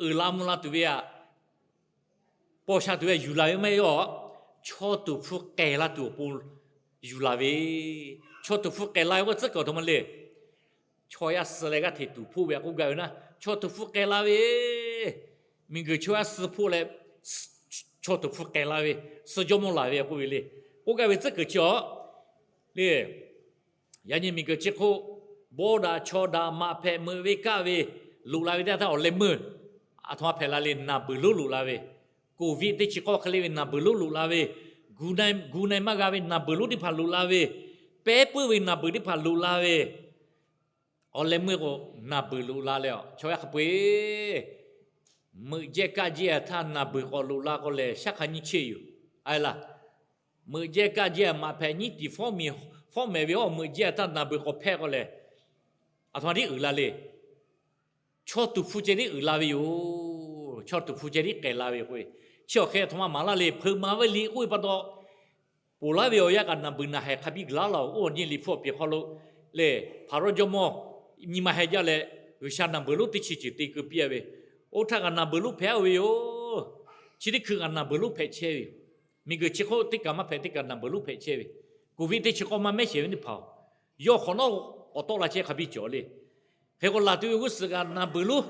uiˍ la mvuh la tuˬ ve aꞈ, paw sha tuˬ ve aꞈ yuˬ la ve maˇ heˆ-a. Chaw tuˍ hpfuh k'ehˬ la tuˬ awˬ pon yuˬ la ve, chaw tuˍ hpfuh k'ehˬ la ve k'oˆ tcuhˉ kuiˬ aˬ htoꞈ ma le. Chaw yaˇ suh leh g'aˇ hteꞈ tuˍ hpoˆ ve aꞈ k'oˆ gaˇ ve naˉ, chaw tuˍ hpfuh k'ehˬ la ve, miˬ guiˬ chaw yaˇ suh hpoˆ leh, chaw tuˍ hpfuh k'ehˬ la ve, suh jawˇ mawˇ laˬ ve k'oˆ ve le. K'oˆ gaˇ ve tcuhˉ kuiˬ chi awˬ le. Yaꞈ nyi miˬ guiˬ chi hk'oˆ, bawˇ daꞈ chaw daꞈ maꞈ hpehꞈ meuꞈ ve kaˆ ve loꞈ la ve teˇ htaˇ, awˬ leh meuˇ aˬ htoꞈ ma hpehꞈ la le, naˬ beuˬ lonˉ loꞈ la ve, Covid teˇ chi k'awˇ hk'e le ve naˬ beuˬ lonˉ loꞈ la ve, gu na gu na maˇ g'a ve naˬ beuˬ lonˉ teˇ hpaˍ loꞈ la ve, pehˉ puiˉ ve naˬ beuˬ teˇ hpaˍ loꞈ la ve, awˬ leh meuˇ k'o, naˬ beuˬ loꞈ la leh, chaw yaˇ hk'a peu-eˬ meuꞈ jehˇ kaˆ jehˇ htaˇ naˬ beuˬ k'awꞈ loꞈ la k'o lehˬ, shaˉ hk'a nyiˇ chehˇ yoˬ. A laˇ, meuꞈ jehˇ kaˆ jehˇ maꞈ hpehꞈ nyiˉ tiˍ fawˉ mehˍ ve awˬ meuꞈ jehˇ htaˇ naˬ beuˬ k'awꞈ hpehˇ k'o lehˬ, aˬ htoꞈ ma tiˉ uiˍ la le. Chaw tuˍ hpfuh ceh tiˉ uiˍ la ve yoˬ. Chaw tuˍ hpfuh ceh tiˉ k'ehˬ la ve yoˬ k'oˆ ve, chi awˬ hk'e aˬ htoꞈ ma maˍ laˇ le. Hpeuꞈ maˍ ve liꞈ k'oˆ ve pa taw, ponˬ laˇ ve awˬ yanˇ kaꞈ naˬ beuˬ naˬ haiˬ hk'a biˇ g'uiˬ laˇ laˇ-oˬ. Oˇ nyi liꞈ hpu awˬ piˍ hk'aw lo lehˬ, Hpaˍrawˇ jawˇmawˇ nyi ma heh jaˇ leh, G'uiˬsha naˬ beuˬ lonˉ teˇ chi ceuˬ te keu piˇ-a ve, oˇ htaˇ kaꞈ naˬ beuˬ lonˉ hpehꞈ-o ve yoˬ. Chi teˇ hkui kaꞈ naˬ beuˬ lonˉ hpehꞈ chehˇ ve yoˬ. Miˬguiˬ chi hk'oˆ teˇ kaꞈ maˇ hpehꞈ, teˇ kaꞈ naˬ beuˬ lonˉ hpehꞈ chehˇ ve, Covid teˇ chi k'awˇ maˇ mehˉ shehˍ ve teˇ hpaˍ-oˬ, yawˇ hk'awꞈ nawˉ k'awꞈ tawˆ la chehˇ hk'a biˇ cawˬ le. Hk'e k'o, laˬ tuˬ ve g'uˇ suhˍ kaꞈ naˬ beuˬ lonˉ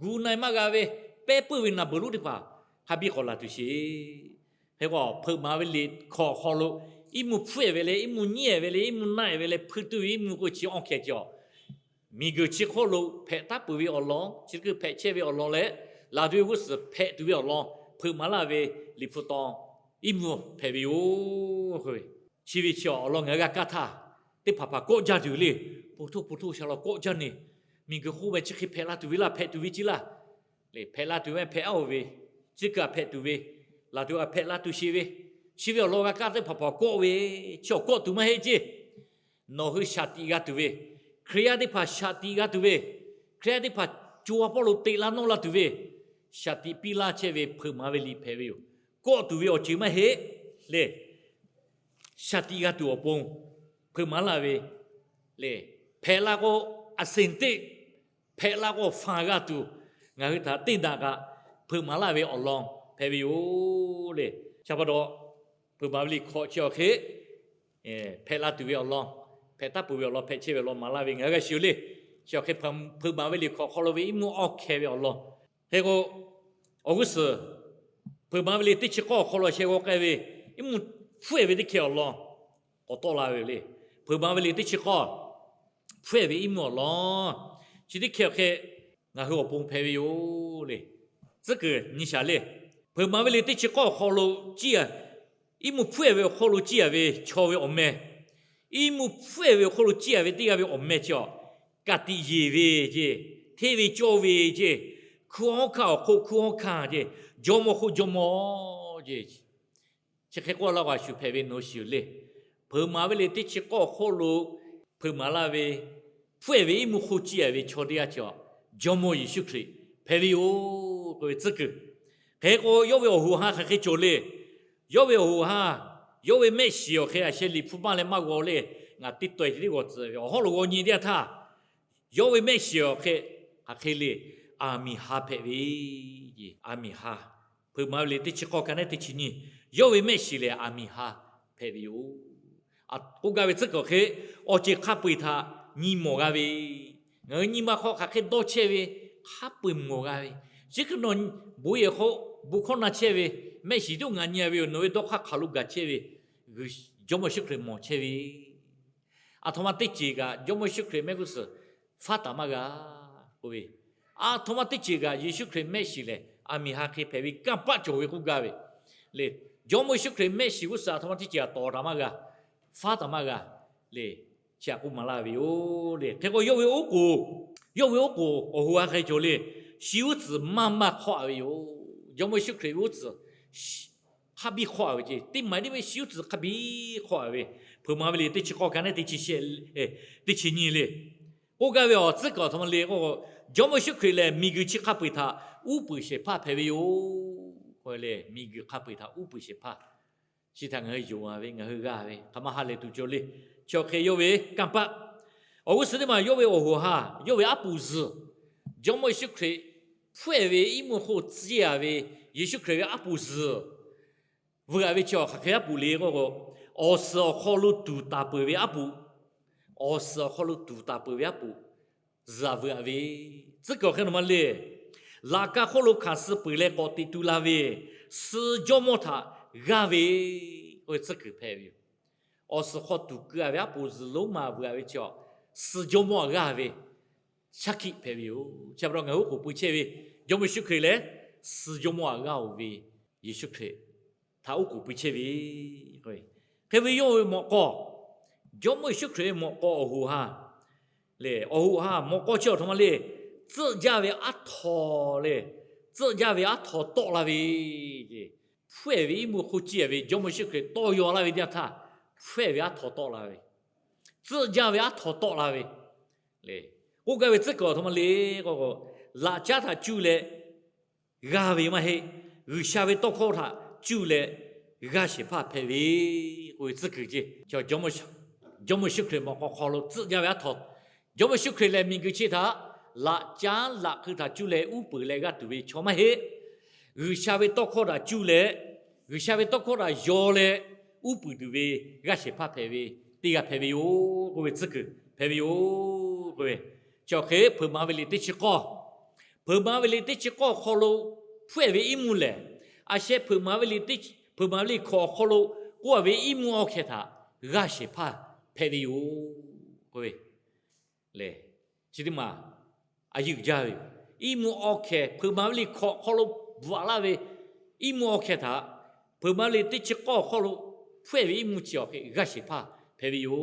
gu na-e maˇ g'a ve, pehˉ puiˉ ve naˬ beuˬ lonˉ teˇ hpaˍ hk'a biˇ k'awꞈ laˬ tuˬ sheˍ. Hk'e k'o, hpeuꞈ maˍ ve liꞈ hkawꞈ awˬ hk'aw lo iˉ mvuhˇ hpfuhˆ-e ve le, iˉ mvuhˇ nyiˉ-e ve le, iˉ mvuhˇ naˆ-e ve le, hpuiˇ tuˬ ve iˉ mvuhˇ k'oˆ chi awˇ hkeh cawˬ. Miˬguiˬ chi hk'oˆ lo hpehꞈ taˉ peuˬ ve awˬ lawn, chi teˇ hkui hpehꞈ chehˇ ve awˬ lawn leh, laˬ tuˬ ve g'uˇ suhˍ hpehꞈ tuˬ ve awˬ lawn hpeuꞈ maˍ laˇ ve liꞈ hpu taw iˉ mvuhˇ hpehꞈ ve yoˬ. Chi ve chi awˬ lawn ngaˬ hui g'a kaˇ htaˇ, teˇ hpaˍ hpaˍ kawˆ jaˇ tuˬ le. Po htoˇ po htoˇ sha law kawˆ jaˇ neˬ. Miˬguiˬ hk'oˆ meh chi hk'e hpehꞈ la tuˬ ve laˇ, hpehꞈ tuˬ ve ce laˇ. Lehˬ, hpehꞈ la tuˬ ve hpehꞈ-oˬ ve, chi kaꞈ hpehꞈ tuˬ ve, laˬ tuˬ kaꞈ hpehꞈ la tuˬ sheˍ ve, chi ve awˬ lawn g'a kaˇ teˇ hpaˍ hpaˍ kawˆ ve, chi awˬ kawˆ tuˬ maˇ heˆ ceˇ. Nawˬ hui shaˍ tiꞈ g'a tuˬ ve, Hkriꞈ yaˇ teˇ hpaˍ shaˍ tiꞈ g'a tuˬ ve, Hkriꞈ yaˇ teˇ hpaˍ co ha pawˆ lo te laˇ nawˇ la tuˬ ve, shaˍ tiꞈ piˇ laˇ chehˇ ve hpeuꞈ maˍ ve liꞈ hpehꞈ ve yoˬ. Kawˆ tuˬ ve awˬ ceuˬ maˇ heˆ lehˬ, shaˍ tiꞈ g'a tuˬ awˬ pon hpeuꞈ maˍ laˇ ve lehˬ, hpehꞈ la k'o, a seˍ teˆ hpehꞈ la k'o, fanˬ g'a tuˬ, ngaˬ hui htaꞈ teˇ daꞈ kaꞈ hpeuꞈ maˍ laˇ ve awˬ lawn hpehꞈ ve yoˬ le. Chi pa taw, hpeuꞈ maˍ ve liꞈ hkawꞈ chi awˬ hk'e hpehꞈ la tuˬ ve awˬ lawn, hpehꞈ taˉ peuˬ ve awˬ lawn, hpehꞈ chehˇ ve awˬ lawn maˍ laˇ ve ngaˬ hui g'a shiˍ le. Chi awˬ hk'e hpeuꞈ maˍ ve liꞈ hkawꞈ awˬ hk'aw lo ve iˉ mvuhˇ awˇ hkeh ve awˬ lawn, hk'e k'o, awˬ g'uˇ suhˍ hpeuꞈ maˍ ve liꞈ teˇ chi k'awˇ awˬ hk'aw lo sheh g'aw k'ai ve iˉ mvuhˇ hpfuhˆ-e ve teˇ hkeh awˬ lawn k'awꞈ tawˆ la ve yoˬ le. Hpeuꞈ maˍ ve liꞈ teˇ chi k'awˇ hpfuhˆ-e ve iˉ mvuhˇ awˬ lawn, chi teˇ hkeh awˬ hk'e ngaˬ hui awˬ pon hpehꞈ ve yoˬ le. Tcuhˉ kuiˬ nyi shaˍ le. Hpeuꞈ maˍ ve liꞈ teˇ chi k'awˇ awˬ hk'aw lo ciˇ-a, iˉ mvuhˇ hpfuhˆ-e ve awˬ hk'aw lo ciˇ-a ve chaw ve awˬ meh, iˉ mvuhˇ hpfuhˆ-e ve awˬ hk'aw lo ciˇ-a ve teˇ g'aˇ ve awˬ meh chi awˬ, ka tiꞈ yeˬ ve ceˇ, hteˇ ve cawˇ ve ceˇ, hkunˉ hawˉ hkanˇ awˬ hk'oˆ hkunˉ hawˉ hkanˇ ceˇ, jawˇmawˇ hk'oˆ jawˇmawˇ ceˇ. Chi hk'e k'oˆ laˇ k'o, a shu hpehꞈ ve nawˬ shiˍ le. Hpeuꞈ maˍ ve liꞈ teˇ chi k'awˇ awˬ hk'oˆ lo hpeuꞈ maˍ laˇ ve, hpfuhˆ-e ve iˉ mvuhˇ hk'oˆ ciˇ-a ve chaw teˇ g'aˇ chi awˬ, Jawˇmawˇ Yeˍsuˆ Hkriꞈ hpehꞈ ve yoˬ k'oˆ ve tcuhˉ kuiˬ. Hk'e k'o, yawˇ ve awˬ hoꞈ ha hk'aˬ hk'e cawˬ le. Yawˇ ve awˬ hoꞈ ha, yawˇ ve mehˆ shiˍ awˬ hk'e a sheh liꞈ hpu maˇ leh maˇ g'aw le. Ngaˬ teˇ taweh tiˉ g'aw tcuh ve awˬ hawˉ lo g'aw nyi teˇ yanˇ htaˇ, yawˇ ve mehˆ shiˍ awˬ hk'e hk'aˬ hk'e le, aˬ miˍ ha hpehꞈ ve, aˬ miˍ ha. Hpeuꞈ maˍ ve liꞈ teˇ chi k'awˇ ka neˉ teˇ chi nyi, yawˇ ve mehˆ shiˍ lehˬ aˬ miˍ ha hpehꞈ ve yoˬ. K'oˆ gaˇ ve tcuhˉ kuiˬ awˬ hk'e, awˬ ceuˬ hk'a peu-eˬ htaꞈ nyi mawˬ g'a ve, ngaˬ hui nyi ma hk'aw hk'aˬ hk'e dawˇ chehˇ ve, hk'a peu-eˬ mawˬ g'a ve. Chi hk'e nawˬ bon yehˬ hk'aw bon hkawˇ na chehˇ ve, mehˆ shiˍ tiˉ ngaˬ nyi-a ve yoˬ. Nawˬ ve dawˇ hk'aˇ hk'aˬ lo gaˬ chehˇ ve, Jawˇmawˇ Yeˍsuˆ Hkriꞈ mawˬ chehˇ ve, aˬ htoꞈ ma teˇ ceuˬ kaꞈ Jawˇmawˇ Yeˍsuˆ Hkriꞈ mehˆ g'uˇ suhˍ faˉ taˍ maˇ g'a k'oˆ ve, aˬ htoꞈ ma teˇ ceuˬ kaꞈ Yeˍsuˆ Hkriꞈ mehˆ shiˍ lehˬ aˬ miˍ ha hk'e hpehꞈ ve kanˇ paˆ cawˬ ve k'oˆ gaˇ ve le. Jawˇmawˇ Yeˍsuˆ Hkriꞈ mehˆ shiˍ g'uˇ suhˍ aˬ htoꞈ ma teˇ ceuˬ kaꞈ tawˍ taˍ maˇ g'a, faˉ taˍ maˇ g'a le. Chi htaꞈ k'oˆ maˍ laˇ ve yoˬ le. Hk'e k'o, yawˇ ve oˉ k'oˍ, yawˇ ve oˉ k'oˍ awˬ hoꞈ ha hk'e cawˬ le. Shi uˉ tcuhˍ maˇ maˇ hk'awˆ-a ve yoˬ. Jawˇmawˇ Yeˍsuˆ Hkriꞈ ve uˉ tcuhˍ hk'a biˇ hk'awˆ-a ve ceˇ. Teˇ maˬ teˇ ve shi uˉ tcuhˍ hk'a biˇ hk'awˆ-a ve, Hpeuꞈ maˍ ve liꞈ teˇ chi k'awˇ ka neˉ teˇ chi shehˆ, teˇ chi nyi le. K'oˆ gaˇ ve awˬ tcuhˉ kuiˬ aˬ htoꞈ ma le k'o, Jawˇmawˇ Yeˍsuˆ Hkriꞈ lehˬ miˬguiˬ chi hk'a peu-eˬ htaꞈ uˉ peunˍ shehˍ hpaˇ hpehꞈ ve yoˬ k'oˆ ve le. Miˬguiˬ hk'a peu-eˬ htaꞈ uˉ peunˍ shehˍ hpaˇ chi htaꞈ ngaˬ hui yonˍ-a ve, ngaˬ hui g'a ve hk'aˬ ma ha lehˬ tuˬ cawˬ le. Chi awˬ hk'e yawˇ ve kanˇ paˆ, awˬ g'uˇ suhˍ teˇ maˬ yawˇ ve awˬ hoꞈ ha, yawˇ ve aˉ poꞈ zuhˬ, Jawˇmawˇ Yeˍsuˆ Hkriꞈ hpfuhˆ-e ve iˉ mvuhˇ hk'oˆ tcuhˉ-a ve, Yeˍsuˆ Hkriꞈ ve aˉ poꞈ zuhˬ veuꞈ-a ve chi awˬ hk'aˬ hk'e aˉ poꞈ le k'o, awˬ suhˍ awˬ hk'aw lo tuˍ taˍ peuˬ ve aˉ poꞈ, awˬ suhˍ awˬ hk'aw lo tuˍ taˍ peuˬ ve aˉ poꞈ zuhˬ-a veuꞈ-a ve, tcuhˉ kuiˬ awˬ hk'e nawˬ ma le. Laꞈ ka hk'oˆ lo hkanˍ suh peuˬ leh k'awꞈ teꞈ tu la ve, suh Jawˇmawˇ htaꞈ g'aˇ ve k'oˆ ve tcuhˉ kuiˬ hpehꞈ ve yoˬ. Awˬ suhˍ hk'aw tuˍ keu-a ve aˉ poꞈ zuhˬ lonˉ ma veuꞈ-a ve chi awˬ, suh Jawˇmawˇ htaꞈ g'aˇ ve shaˉ hkiˆ hpehꞈ ve yoˬ. Chi pa taw ngaˬ hui oˉ k'oˍ pui chehˇ ve Jawˇmawˇ Yeˍsuˆ Hkriꞈ lehˬ, suh Jawˇmawˇ htaꞈ g'aˇ-oˬ ve Yeˍsuˆ Hkriꞈ htaꞈ oˉ k'oˍ pui chehˇ ve, hk'e ve yawˇ ve mawꞈ k'aw, Jawˇmawˇ Yeˍsuˆ Hkriꞈ ve mawꞈ k'aw awˬ hoꞈ ha lehˬ, awˬ hoꞈ ha mawꞈ k'aw chi awˬ htoꞈ ma le, tcuhˆ jaˇ ve aˉ htaw le, tcuhˆ jaˇ ve aˉ htaw tawˆ la ve ceˇ. hpfuhˇ-ehˍ ve iˉ mvuhˇ hk'oˆ ciˇ-ehˍ ve Jawˇmawˇ Yeˍsuˆ Hkriꞈ tawˇ yaw laˇ ve teˇ yanˇ htaˇ, hpfuhˇ-ehˍ ve aˉ htaw tawˆ la ve, tcuhˆ jaˇ ve aˉ htaw tawˆ la ve le. K'oˆ gaˇ ve tcuhˉ kuiˬ awˬ htoꞈ ma le k'o, laꞈ caˉ htaꞈ cuˇ leh g'aˇ ve maˇ heˆ. G'uiˬsha ve tawˇ hkawˇ htaꞈ cuˇ leh g'aˇ shehˍ hpaˇ hpehꞈ ve k'oˆ ve tcuhˉ kuiˬ ceˇ. Jawˇmawˇ Yeˍsuˆ Hkriꞈ mawꞈ k'aw hk'aw lo tcuhˆ jaˇ ve aˉ htaw, Jawˇmawˇ Yeˍsuˆ Hkriꞈ lehˬ miˬguiˬ chi htaꞈ laꞈ caˉ laꞈ hk'u htaꞈ cuˇ leh uˉ peunˍ leh g'aˇ tuˬ ve chaw maˇ heˆ. G'uiˬsha ve tawˇ hkawˇ htaꞈ cuˇ leh, G'uiˬsha ve tawˇ hkawˇ htaꞈ yaw leh uˉ peunˍ tuˬ ve g'aˇ shehˍ hpaˇ hpehꞈ ve, teˇ g'aˇ hpehꞈ ve yoˬ k'oˆ ve tcuhˉ kuiˬ hpehꞈ ve yoˬ k'oˆ ve. Chi awˬ hk'e hpeuꞈ maˍ ve liꞈ teˇ chi k'awˇ, hpeuꞈ maˍ ve liꞈ teˇ chi k'awˇ awˬ hk'aw lo hpfuhˇ-ehˍ ve iˉ mvuhˇ lehˬ, a sheh hpeuꞈ maˍ ve liꞈ teˇ, hpeuꞈ maˍ ve liꞈ hkawꞈ awˬ hk'aw lo k'oˆ-a ve iˉ mvuhˇ awˇ hkeh htaꞈ g'aˇ shehˍ hpaˇ hpehꞈ ve yoˬ k'oˆ ve le. Chi teˇ maˬ a yuˬ jaˇ ve yoˬ. Iˉ mvuhˇ awˇ hkeh hpeuꞈ maˍ ve liꞈ hkawꞈ hk'aw lo bvuhꞈ laˇ ve iˉ mvuhˇ awˇ hkeh htaꞈ hpeuꞈ maˍ ve liꞈ teˇ chi k'awˇ awˬ hk'aw lo hpfuhˇ-ehˍ ve iˉ mvuhˇ chi awˬ hk'e g'aˇ shehˍ hpaˇ hpehꞈ ve yoˬ.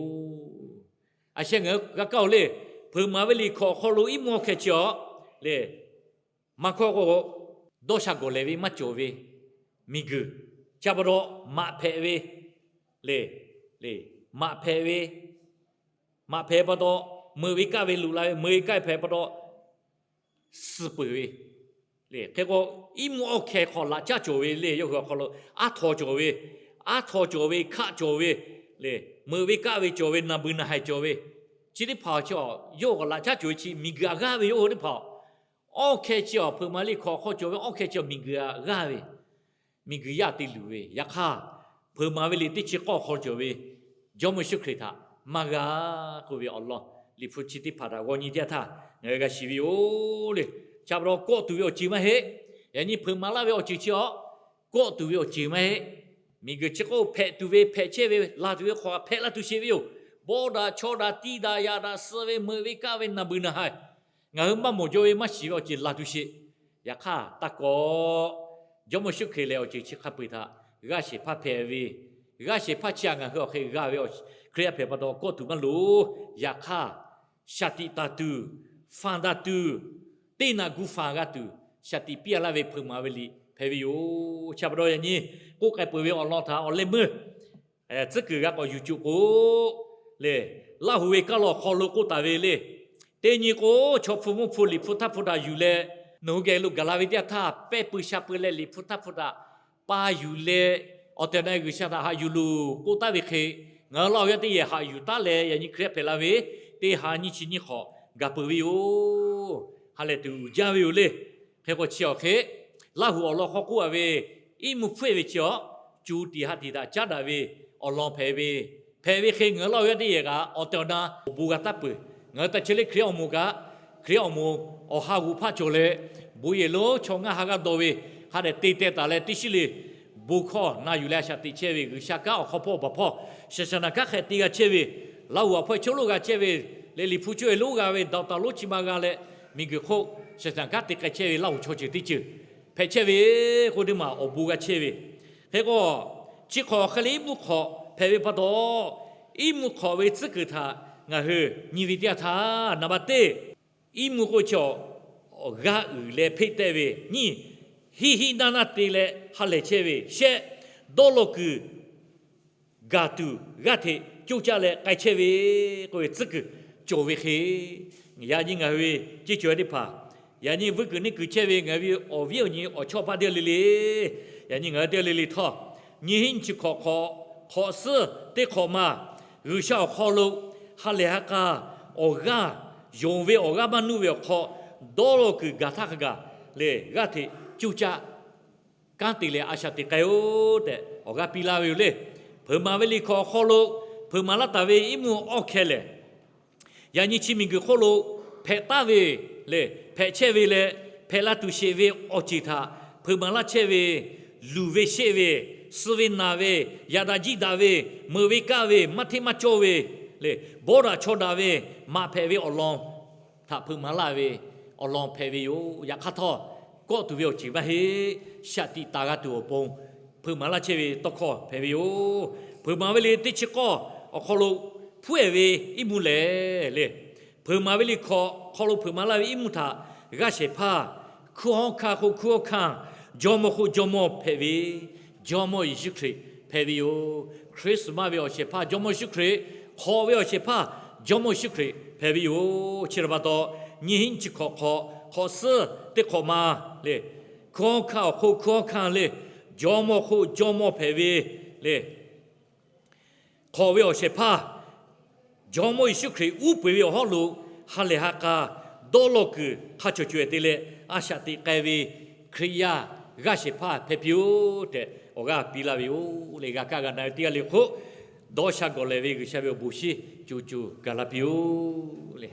A sheh ngaˬ hui g'a kaˇ-oˬ le. Hpeuꞈ maˍ ve liꞈ hkawꞈ awˬ hk'aw lo iˉ mvuhˇ awˇ hkeh chi awˬ le, maˇ hkawˇ k'o, dawˇ sha gawˬ lehˬ ve maˇ cawˬ ve miˬguiˬ, chi pa taw maꞈ hpehꞈ ve le, le, maꞈ hpehꞈ ve, maꞈ hpehꞈ pa taw, meuꞈ ve kaˆ ve loꞈ la ve, meuꞈ ve kaˆ ve hpehꞈ pa taw, suh peuˬ ve le. Hk'e k'o, iˉ mvuhˇ awˇ hkeh hk'aw laꞈ caˉ cawˬ ve le, yawˇ hui awˬ hk'aw lo aˉ htaw cawˬ ve, aˉ htaw cawˬ ve, hkaˆ cawˬ ve le, meuꞈ ve kaˆ ve cawˬ ve, naˬ beuˬ naˬ haiˬ cawˬ ve, chi teˇ hpaˍ chi awˬ yawˇ hui laꞈ caˉ cawˬ ve chi miˬguiˬ htaꞈ g'aˇ ve yoˬ teˇ hpaˍ. Awˇ hkeh chi awˬ hpeuꞈ maˍ liꞈ hkawꞈ hk'aw cawˬ ve awˇ hkeh chi awˬ miˬguiˬ htaꞈ g'aˇ ve, miˬguiˬ yaˇ te luˬ ve. Yaꞈ hk'aˇ, hpeuꞈ maˍ ve liꞈ teˇ chi k'awˇ hk'aw cawˬ ve Jawˇmawˇ Yeˍsuˆ Hkriꞈ htaꞈ maˇ g'a k'oˆ ve awˬ lawn, liꞈ hpu chi teˇ hpaˍ htaꞈ g'aw nyi teˇ yanˇ htaˇ ngaˬ hui g'a shiˍ ve yoˬ le. Chi pa taw kawˆ tuˬ ve awˬ ceuˬ maˇ heˆ. Yaꞈ nyi hpeuꞈ maˍ laˇ ve awˬ ceuˬ chi awˬ kawˆ tuˬ ve awˬ ceuˬ maˇ heˆ. Miˬguiˬ chi k'o hpehꞈ tuˬ ve, hpehꞈ chehˇ ve, laˬ tuˬ ve hk'aw hpehꞈ la tuˬ sheˍ ve yoˬ. Bawˇ daꞈ chaw daꞈ tiˇ daꞈ yaꞈ daꞈ suh ve, meuꞈ ve kaˆ ve, naˬ beuˬ naˬ haiˬ, ngaˬ hui maˇ mawˬ jaw ve maˇ shiˍ ve awˬ ceuˬ laˬ tuˬ sheˍ. Yaꞈ hk'aˇ taˇ kawˆ. Jawˇmawˇ Yeˍsuˆ Hkriꞈ lehˬ awˬ ceuˬ chi hk'a peu-eˬ htaꞈ g'aˇ shehˍ hpaˇ hpehꞈ ve, g'aˇ shehˍ hpaˇ chi htaꞈ ngaˬ hui awˬ hk'e g'a ve, Hkriꞈ yaˇ hpehꞈ pa taw kawˆ tuˬ maˇ loˍ. Yaꞈ hk'aˇ, shaˍ tiꞈ taˍ tuˬ, fanˬ daꞈ tuˬ, teˇ naꞈ gu fanˬ g'a tuˬ, shaˍ tiꞈ piˇ-a laˇ ve hpeuꞈ maˍ ve liꞈ hpehꞈ ve yoˬ. Chi pa taw yaꞈ nyi k'oˆ k'ai peuˬ ve awˬ lawn htaꞈ awˬ leh meuˇ tcuhˉ kuiˬ g'a k'awꞈ yuˬ cuˬ k'o le, Laˇ huˍ ve kaˇ lawˬ hk'aw lo k'oˆ taˍ ve le. Teˇ nyi k'o, chaw hpu mvuhˇ hpu liꞈ hpu htaˇ hpu htaꞈ yuˬ leh, nawˬ hui geh lo gaˬ la ve teˇ yanˇ htaˇ, pehˇ pui sha pui leh liꞈ hpu htaˇ hpu htaꞈ pa yuˬ leh, awˬ tehˬ awˬ na G'uiˬsha htaꞈ haꞈ yuˬ loˬ k'oˆ taˍ ve hk'e, ngaˬ hui Laˇ huˍ yaˇ teˇ yehˬ haꞈ yuˬ taˉ leh yaꞈ nyi Hkriꞈ yaˇ hpehꞈ la ve teˇ ha nyiˇ chi nyiˇ hk'awꞈ gaˬ peuˬ ve yoˬ. Ha lehˬ tuˬ jaˇ ve yoˬ le. Hk'e k'o chi awˬ hk'e, Laˇ huˍ awˬ lawn hk'aw k'oˆ-a ve iˉ mvuhˇ hpfuhˇ-ehˍ ve chi awˬ, co tiꞈ ha tiꞈ htaꞈ caˉ daꞈ ve awˬ lawn hpehꞈ ve, hpehꞈ ve hk'e ngaˬ hui Laˇ huˍ yaˇ teˇ yehˬ kaꞈ awˬ tehˬ awˬ na awˬ bon g'a taˉ peuˬ. Ngaˬ hui ta chi le Hkriꞈ yaˇ awˬ moˍ kaꞈ, Hkriꞈ yaˇ awˬ moˍ awˬ ha g'oꞈ hpaˆ cawˬ leh, bon yehˬ lonˉ chaw ngaˇ ha g'aˇ dawˇ ve, hk'a dehꞈ te teh taˍ leh teˇ shiˉ le bon hkawˇ na yuˬ leh a shaꞈ teꞈ chehˇ ve G'uiˬsha kanˉ awˬ hk'aw hpawˇ baˬ hpawˇ shaˍ shaˍ naˍ kanˉ hk'e te g'a chehˇ ve, Laˇ huˍ awˬ hpawˇ chaw lonˉ g'a chehˇ ve, leh liꞈ hpu chaw-e lonˉ g'a ve, daꞈ taˍ lonˉ chi ma g'a leh, miˬguiˬ hk'oˆ shaˍ shaˍ naˍ kanˉ te k'ai chehˇ ve Laˇ huˍ chaw ceuˬ teˇ ceuˬ hpehꞈ chehˇ ve k'oˆ teˇ maˬ awˬ bon g'a chehˇ ve. Hk'e k'o, chi hk'awꞈ hk'e le iˉ mvuhˇ hk'awꞈ hpehꞈ ve pa taw, iˉ mvuhˇ hk'awꞈ ve tcuhˉ kuiˬ htaꞈ ngaˬ hui nyi ve teˇ yanˇ htaˇ, naˍ baꞈ teˇ iˉ mvuhˇ k'oˆ chi awˬ, g'aˇ uiˍ leh hpeˆ tehˇ ve nyiˇ, hiˆ hiˆ naˇ naˇ te leh ha lehˬ chehˇ ve shehˆ, dawˇ law kuiˬ gaˬ tuˬ g'aˇ hteꞈ coˇ caˇ leh k'ai chehˇ ve k'oˆ ve tcuhˉ kuiˬ cawˬ ve hk'e, yaꞈ nyi ngaˬ hui ve ceˇ cawˬ teˇ hpaˍ, yaꞈ nyi vuiˇ kuiˬ neˇ kuiˬ chehˇ ve ngaˬ hui ve awˬ viˉ awˬ nyi awˬ chawˇ paˆ teˇ g'aˇ le le, yaꞈ nyi ngaˬ hui teˇ g'aˇ le le htawˇ, nyiˇ hiˆ nyiˇ chi hk'awꞈ hk'awꞈ, hk'awꞈ suhˉ teˇ hk'awꞈ ma, G'uiˬsha awˬ hk'aw lo ha lehˬ ha k'a awˬ g'aˇ yonˍ ve awˬ g'aˇ maˇ nuˆ ve awˬ hk'aw, dawˇ law kuiˬ gaˬ htaˇ hk'a gaˬ lehˬ g'aˇ hteꞈ coˇ caˇ kanˉ te leh a shaꞈ teꞈ k'ai-oˬ tehꞈ awˬ g'aˇ piˇ laˇ ve yoˬ le. Hpeuꞈ maˍ ve liꞈ hkawꞈ awˬ hk'aw lo hpeuꞈ maˍ laˇ taˍ ve iˉ mvuhˇ awˇ hkeh lehˬ, yaꞈ nyi chi miˬguiˬ hk'oˆ lo hpehꞈ taˍ ve lehˬ, hpehꞈ chehˇ ve leh, hpehꞈ la tuˬ sheˍ ve awˬ ceuˬ htaꞈ hpeuꞈ maˍ laˇ chehˇ ve, luˬ ve sheˆ ve, suh ve naˬ ve, yaꞈ daꞈ jiˆ daꞈ ve, meuꞈ ve kaˆ ve, maˇ hteˇ maˇ cawˇ ve lehˬ, bawˇ daꞈ chaw daꞈ ve, maꞈ hpehꞈ ve awˬ lawn htaꞈ hpeuꞈ maˍ laˇ ve awˬ lawn hpehꞈ ve yoˬ. Yaꞈ hk'aˇ htawˇ, kawˆ tuˬ ve awˬ ceuˬ maˇ heˆ. Shaꞈ tiꞈ taˍ g'a tuˬ awˬ pon hpeuꞈ maˍ laˇ chehˇ ve tawˇ hkawˇ hpehꞈ ve yoˬ. Hpeuꞈ maˍ ve le teˇ chi k'awˇ awˬ hk'aw lo hpfuhˇ-ehˍ ve iˉ mvuhˇ lehˬ le, hpeuꞈ maˍ ve liꞈ hkawꞈ hk'aw lo hpeuꞈ maˍ laˇ ve iˉ mvuhˇ htaꞈ g'aˇ shehˍ hpaˇ, hkunˉ hawˉ hkanˇ hk'oˆ hkunˉ hawˉ hkanˇ, jawˇmawˇ hk'oˆ jawˇmawˇ hpehꞈ ve, Jawˇmawˇ Yeˍsuˆ Hkriꞈ hpehꞈ ve yoˬ. Christmas ve awˬ shehˍ hpaˇ Jawˇmawˇ Yeˍsuˆ Hkriꞈ, hk'awꞈ ve awˬ shehˍ hpaˇ Jawˇmawˇ Yeˍsuˆ Hkriꞈ hpehꞈ ve yoˬ. Chi htaꞈ pa taw, nyiˇ hinˉ nyiˇ chi hkawꞈ hk'awꞈ, hk'awꞈ suhˉ teˇ hk'awꞈ ma le, hkunˉ hawˉ hkanˇ awˬ hk'oˆ hkunˉ hawˉ hkanˇ le, Jawˇmawˇ hk'oˆ Jawˇmawˇ hpehꞈ ve le, hk'awꞈ ve awˬ shehˍ hpaˇ Jawˇmawˇ Yeˍsuˆ Hkriꞈ uˉ peunˍ ve awˬ hawˉ lo ha lehˬ ha k'a dawˇ law kuiˬ hk'a chawˬ cawehˬ te leh, a shaꞈ teꞈ k'ai ve Hkriꞈ yaˇ g'aˇ shehˍ hpaˇ hpehꞈ piˇ-oˆ tehꞈ, awˬ g'aˇ piˇ laˇ ve yoˬ le. G'a kaˇ g'a na ve teˇ g'aˇ le hk'oˆ, dawˇ sha gawˬ lehˬ ve G'uiˬsha ve awˬ bon shinˉ co co gaˬ la piˇ-oˆ le.